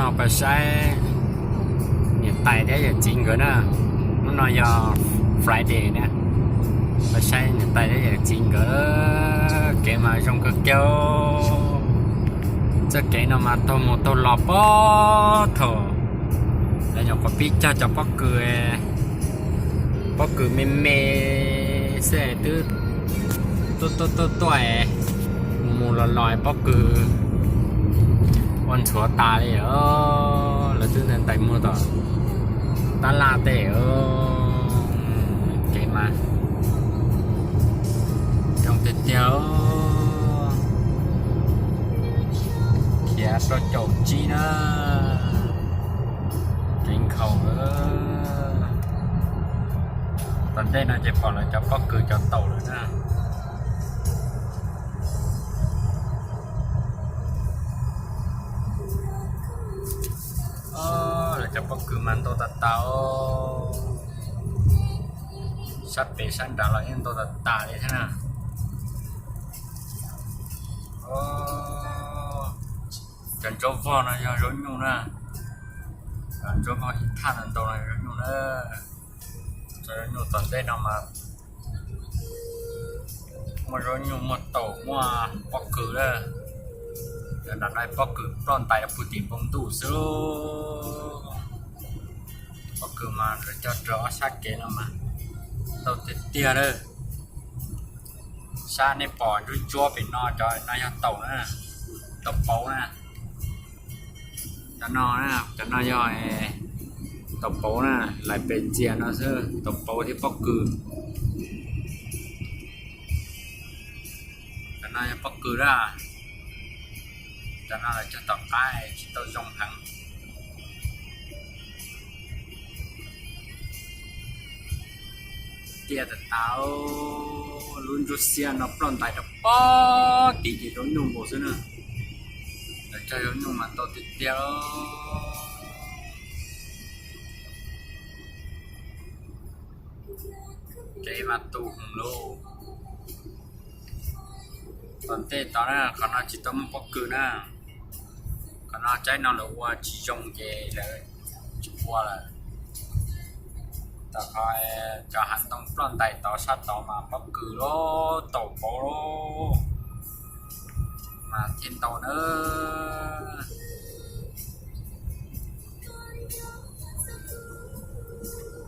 Pab saib niam tais thiab yawm txiv nkawd na. Hnub no yog Friday na, pab saib niam tais thiab yawm txiv nkawd. Kev mas zoo kawg kiag. Txoj kev no mas taug mus taug los pab thaum lawv nyuam qhuav pib cog cov pob kws, pob kws me me xwb twb tuaj tuaj tuaj tuaj mus mus los los pob kws ua ntxhuav tas li. Lawv twb ntais muag tom tab laj tej. Kev mas zoo tiag tiag. Khiav rau caum tsib na, kev nkhaus. Tom ntej no ces pom lawv cov pob kws cov taum lawm na. Lawv cov pob kws mas ntau tas tas. Sab pem sab nrad los yeej ntau tas tas li thiab na. Cov ntsauv vog no yog zaub nyuj na. Cov ntsauv vog ib thaj no ntau no yog zaub nyuj na. Cov zaub nyuj tom ntej no mas muaj zaub nyuj, muaj taum, muaj pob kws lawm. Cov nram no pob kws ploj ntais rau puag tim npoo ntuj xwb. Pob kws mas lawv cog raws ob sab kev no mas ntau tiag tiag lawm. Sab nej pom ntsuab ntsuab pem no, cov no yog taum na, taum pauv na. Cov no, cov no yog taum pauv na, lais pes txias no xwb, taum pauv thiab pob kws. Cov no yog pob kws na. Cov no lawv cog tom qab tsis tau zoo heev. Tiaj tas tas. Lub ntsuab xiab no ploj ntais rau pob tim ces zaub nyuj nkaus xwb na. Lawv cog zaub nyuj mas ntau tiag tiag. Kev mas tu hwv lauj. Tom ntej tod na, qhov no tsis tau muaj pob kws na. Qhov no tsaib no lawv ua tsis zoo ces lawv tsis ua lawm. Tom qhov cov hav ntoo ploj ntais tod sab tod mas pob kws lawm, taum pauv lawm mas thiaj ntau na.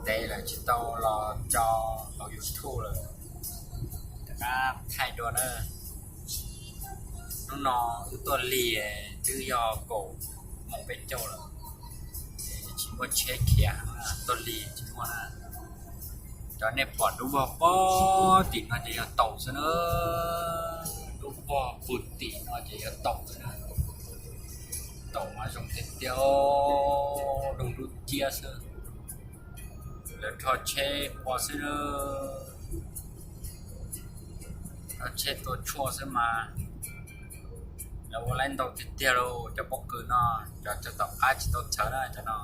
Ntev lawm tsis tau los tso hauv YouTube lawm, rov qab thaij dua na. Hnub no wb tuaj lig twb yog kaum moos peb caug lawm, tsis muaj tsheb khiav, tuaj lig tsis muaj na. Cov nej pom dub vog pob tim no ces yog taum xwb na. Dub vog puag tim no ces yog taum xwb na. Taum mas zoo tiag tiag, doog dub ciab xwb. Lawv rho tsheb ua xwb na, rho tsheb tua tshuaj xwb mas. Lawv ua laib ntau tiag tiag lauj, cov pob kws no, cov cov tom qab tsis tau txhawv na, cov no.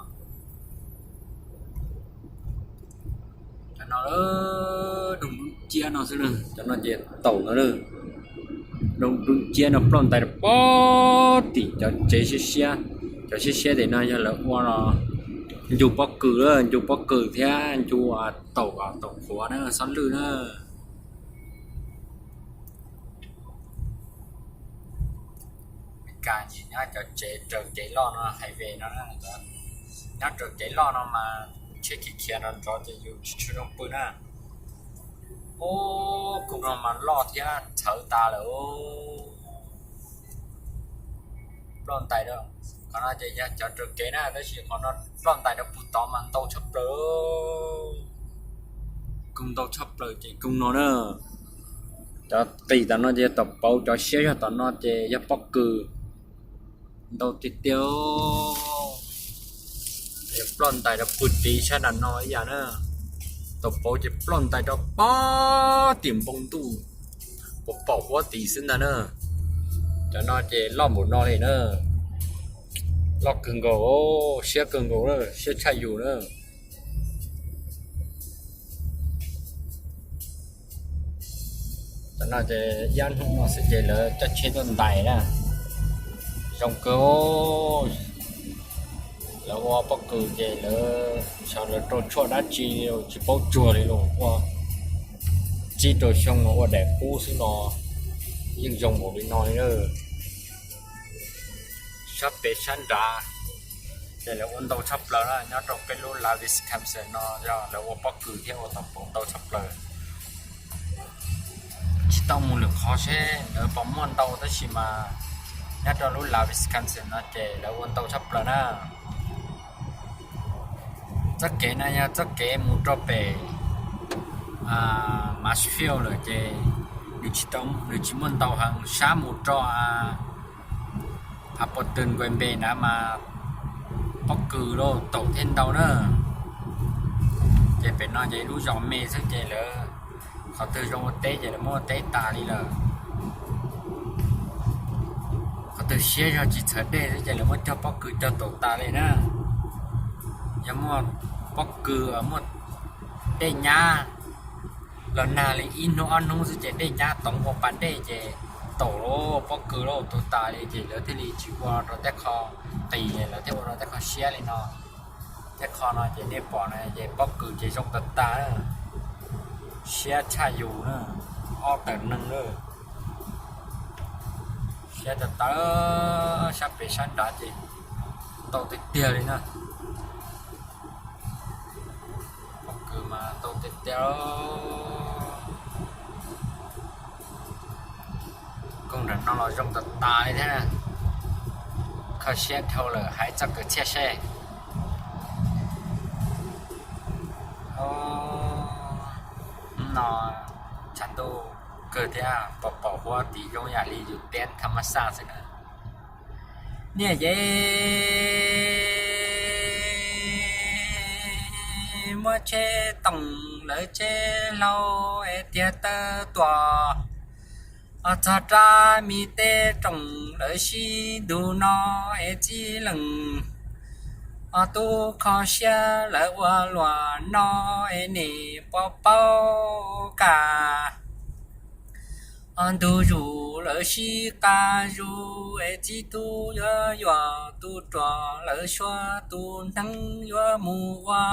Cov no doog dub ciab no xwb na, cov no ces taum no na. Doog dub ciab no ploj ntais rau pob tim cov tsev siab siab. Cov siab siab tim no yog lawv ua los ncu pob kws, ncu pob kws thiab ncu taum, taum qhuav na, xob lwj na. Meskas ces nyob cov tsev raws kev loj no, highway no, nyob raws kev loj no mas tsheb khiav khiav nrov nrov ces yus tsis tshua zoo pw na. Ub, koog no mas loj thiab txhawv tas lawm. Ploj ntais, qhov no ces yog cov raws kev na, tab sis qhov no ploj ntais rau puag tod mas ntau tshaj plaws. Koog ntau tshaj plaws ces koog no na. Cov qis tom no ces yog taum pauv, cov siab zog tom no ces yog pob kws. Ntau tiag tiag. Ploj ntais rau puag tid sab nram no ib yam na. Taum pauv ces ploj ntais rau pob tim npoo ntuj, pom pom huab tid xwb ntag na. Cov no ces loj npaum no li na. Loj kawg nkaus, siab kawg nkaus na, siab tshaj yus na. Cov no ces ib hnub no xwb ces lawv coj tsheb tuaj ntais na. Zoo kawg. Lawv ua pob kws ces lawv xyov lawv rau tshuaj dab tsi tsis paub tsuag li los ua tsib rau xyoo los ua daim qub xwb no, yeej zoo npaum li no li. Sab pem sab nrad ces lawv ua ntau tshaj plaws na, nyob rau peb lub lav Wisconsin no yog lawv ua pob kws thiab ua tau pob ntau tshaj plaws. Tsis tau mus lwm qhov seb lawv puas muaj ntau tab sis mas nyob rau lub lav Wisconsin no ces lawv ua ntau tshaj plaws na. Txoj kev no yog txoj kev mus rau pem Marshfield lawm ces nws tsis muaj ntau heev, sab mus rau Appleton, Green Bay na mas pob kws lawv taum thiaj ntau na. Ces pem no ces lub zos me xwb ces lawv qhov twg zoo ua teb ces lawv muab ua teb tas li lawm. Qhov twg siab zog tsis txhawv dej xwb ces lawv muab cog pob kws cog taum tas li na. Yog muaj pob kws, muaj dej nyab los nag li ib hnub ob hnub xwb ces dej nyab toov ua pas dej ces taum lawm, pob kws lawv taum tas li ces lawv thiaj li tsis ua rau tej qho qis, lawv thiaj ua rau tej qho siab li no. Tej qho no ces nej pom no ces pob kws ces zoo tas tas, siab tshaj yus na, ob tawm neeg lawm. Siab tas tas, sab pem sab nrad ces ntau tiag tiag li na. Pob kws mas ntau tiag tiag. Koog nram no los zoo tas tas li thiab. Kho siab dhau lawm hais txoj kwv txhiaj seb. Hnub no tshav ntuj kawg thiab, pom pom huab tid zoo yam li yus teb tham mas xaj xwb na. Niam yej muab tsheb toom lawv tsheb hlau es tiag tawg tuaj, txog rau mi teb rooj lawv sib ntug no es txij leej tub kho siab lawv ua luam no es nim puas paub kam. Ntug zus lawv sib qab zus es txij tub yuav yuam tub ruam lawv suab tus neeg yuav mus ua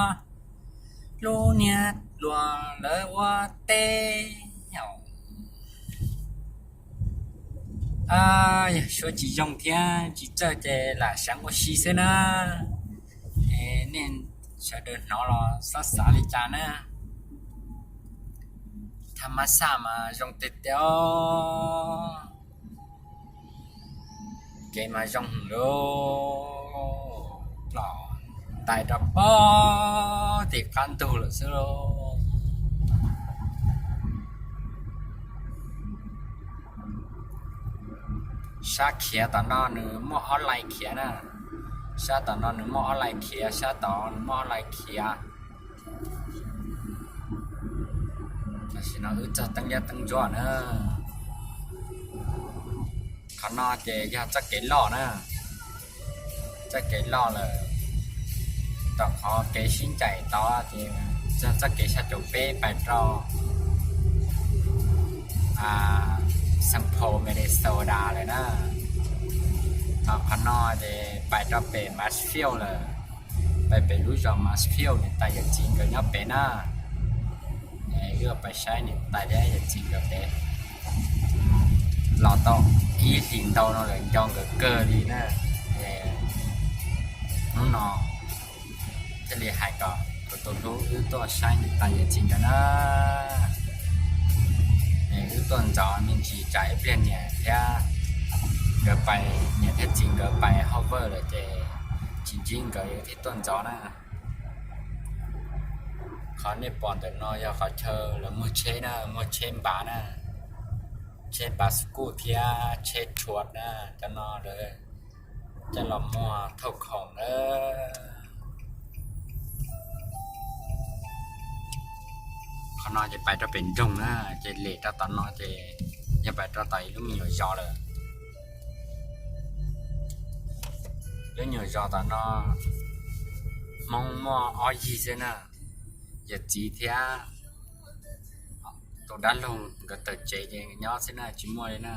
lub niag luam lawv ua teb. Yog suab tsis zoo thiab tsis txawj ces lam seev ua si xwb na. Nej sawv daws hnov los xob xav li cas na. Tham mas xaj mas zoo tiag tiag. Kev mas zoo heev li, los ntais rau pem tim qab ntug lawm xwb lauj. Sab khiav tom no nws muaj ob lai khiav na. Sab tom no nws muaj ob lai khiav, sab tod nws muaj ob lai khiav. Tam sim no wb txog teeb liab teeb ntsuab na. Qhov no ces yog txoj kev loj na, txoj kev loj lawm. Tom qhov kev sib ncaim tod ces yog txoj kev xya caum peb pais rau Saint Paul, Minnesota lawm na. Ho qhov no ces pais rau pem Marshfield lawm, pais pem lub zos Marshfield, niam tais yawm txiv nkawd nyob pem na. Wb pais saib niam tais thiab yawm txiv nkawd pem. Los tau ib hlis ntau no lawm nco nkawd kawg li na. Hnub no thiaj li hais kom tus tus hlub wb tuaj saib niam tais yawm txiv nkawd na. Wb tuaj ntxov me ntsis tsam ib pliag niam thiab nkawd pais, niam thiab txiv nkawd pais hauj fwm lawm ces tsis ntsib nkawd thiaj tuaj ntxov na. Qhov nej pom ntawm no yog qhov chaw lawv muag tsheb na, muag tsheb npav na, tsheb npav skuj thiab tsheb tshuav na, cov no lawv coj los muag thauj khoom na. Qhov no ces pais rau pem nroog na, ces lem rau tom no ces yog pais rau tom ib lub me nyuam zos lawm. Lub nyuam zos tom no Hmoob muaj ob yig xwb na, yawm txiv thiab tus dab laug nkawd tawm tsev ces nyob xwb na, tsis muaj li na.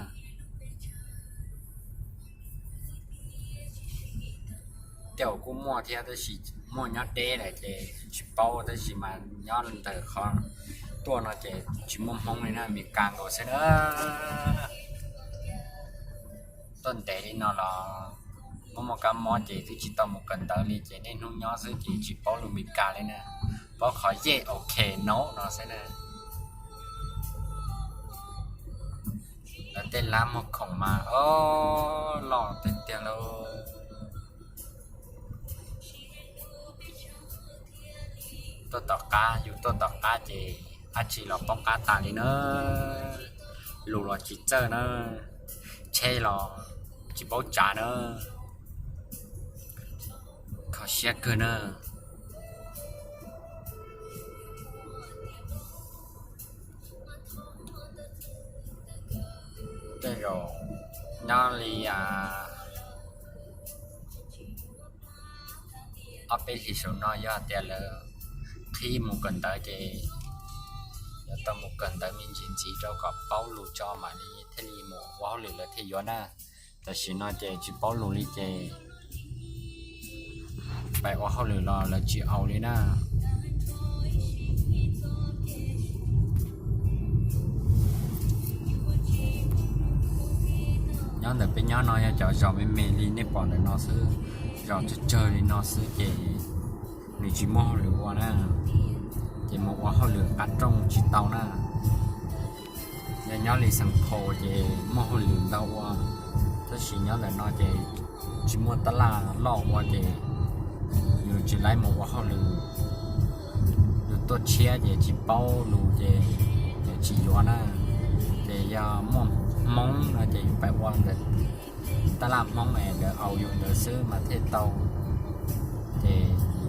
Tej zaum kuj muaj thiab tab sis muaj nyob deb lawm ces tsis paub, tab sis mas nyob ntawm qhov tuaj no ces tsis muaj Hmoob li na, Meskas nkaus xwb na. Tuaj ntev li no los muaj muaj kab mob ces twb tsis tau mus kawm ntawv li ces niaj hnub nyob xwb ces tsis paub lus Meskas li na, paub qhov yes ok no no xwb na. Lawv tej lab muag khoom mas o, loj tiag tiag lauj. Tuaj tom qab, yus tuaj tom qab ces dab tsi los paub qab tas li na, lus los tsis txawj na, tsheb los tsis paub tsav na, kho siab kawg na. Tej zaum nyob li ob peb hlis saum no yog tias lawv qhib mus kawm ntawv ces yuav tau mus kawm ntawv me ntsis ntxiv rau kom paub lus tso mam li thiaj li mus ua hauj lwm lawv thiaj yuav na. Tam sim no ces tsis paub lus li ces pais ua hauj lwm los lawv tsis au li na. Nyob ntawm peb nyob no yog cov zos me me li nej pom ntawm no xwb, zos tsawg tsawg li no xwb ces nws tsis muaj hauj lwm ua na, ces mus ua hauj lwm qab rooj tsis tau na. Yog nyob li Xeev Phos ces muaj hauj lwm ntau ua, tab sis nyob ntawm no ces tsis muaj tab laj loj ua ces yus tsis laib mus ua hauj lwm. Yus tuaj tshiab ces tsis paub lus ces lawv tsis yuav na. Ces yog muaj Hmoob no ces yus pais ua ntawm tab laj Hmoob es lawv au yus ntawd xwb mas thiaj tau.